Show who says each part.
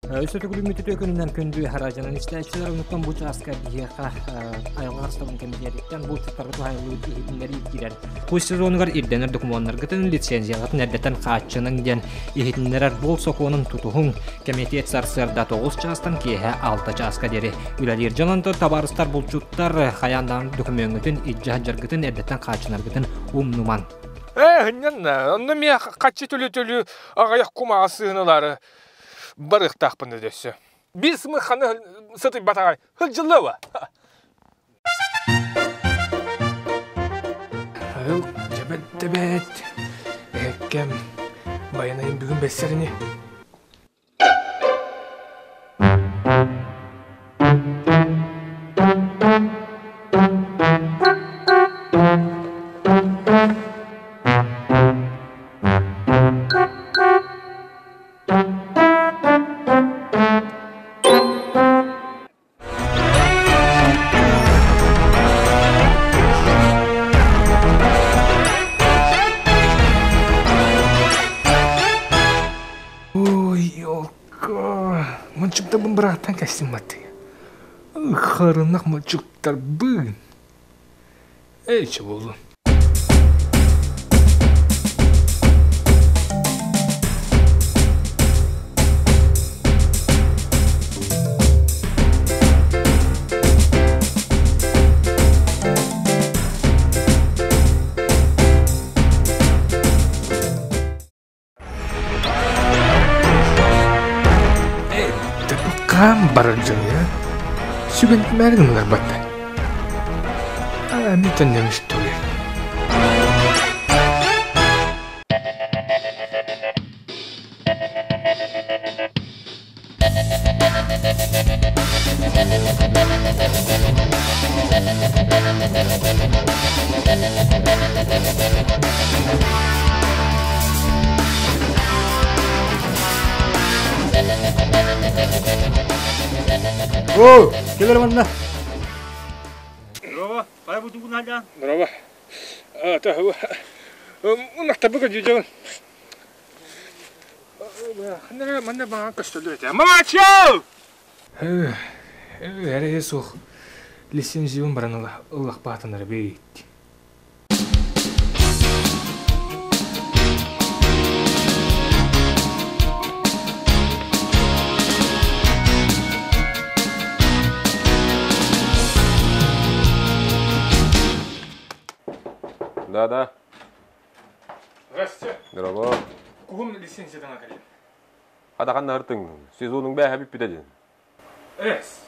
Speaker 1: Өссө төгүлүммүт үтүө күнүнэн күндү хараадьанан истээччилэр онуттан бу чааска биһиэхэ айылҕа харыстабын кэмитиэтиттэн булчуттарга туһайыллыбыт иһитиннэрии киирэр. Кус сезонугар ирдэнэр докумуоннаргытын лицензияҕытын эрдэттэн хааччыныҥ диэн иһитиннэрэр бул сокуонун тутуһуҥ. Кэмитиэт сарсыарда 9 чаастан киэһэ 6 чааска диэри үлэлиир. Дьон онтон табаарыстар булчуттар хайаан даҕаны докумуоҥҥутун илдьэ сылдьаргытын эрдэттэн хааччынаргытын умнумаҥ.
Speaker 2: Ээ, ынньанна, онно миэ хаччы төлү-төлү аҕыйах кумаҕа сыһыналаары барыахтаахпын да өссө. Биир сымыхханы сытыйбатаҕай сылдьыллыа Айыл дьэбэт дэбэт эһэккэм байанайым бүгүн бэссэрини Ой, елка, мунчуктабын бырааттан кэстим баттыы. Харынах мунчуктарбын. Эй, чоболу. Хаан барар дьон сүгэн кимээри гыннар батта. Ами төннөн истори.
Speaker 1: Оо, кэлэр манна.
Speaker 3: Здорово, хайа бутугун халян?
Speaker 2: Здорово. Унахтабыка дьүдьэбин. Манна баҕа көстөллөр этэ. Мамаччы!
Speaker 1: Эрэйэ суох лицензиябын баран ыллахпаатанара бит.
Speaker 4: Да-да.
Speaker 2: Здрасте.
Speaker 4: Здорово.
Speaker 2: Куһум лицензиядан кэлин.
Speaker 4: Хадахан нарытың. Сезонуң бэһэ бүппүтэ дин.
Speaker 2: Эс.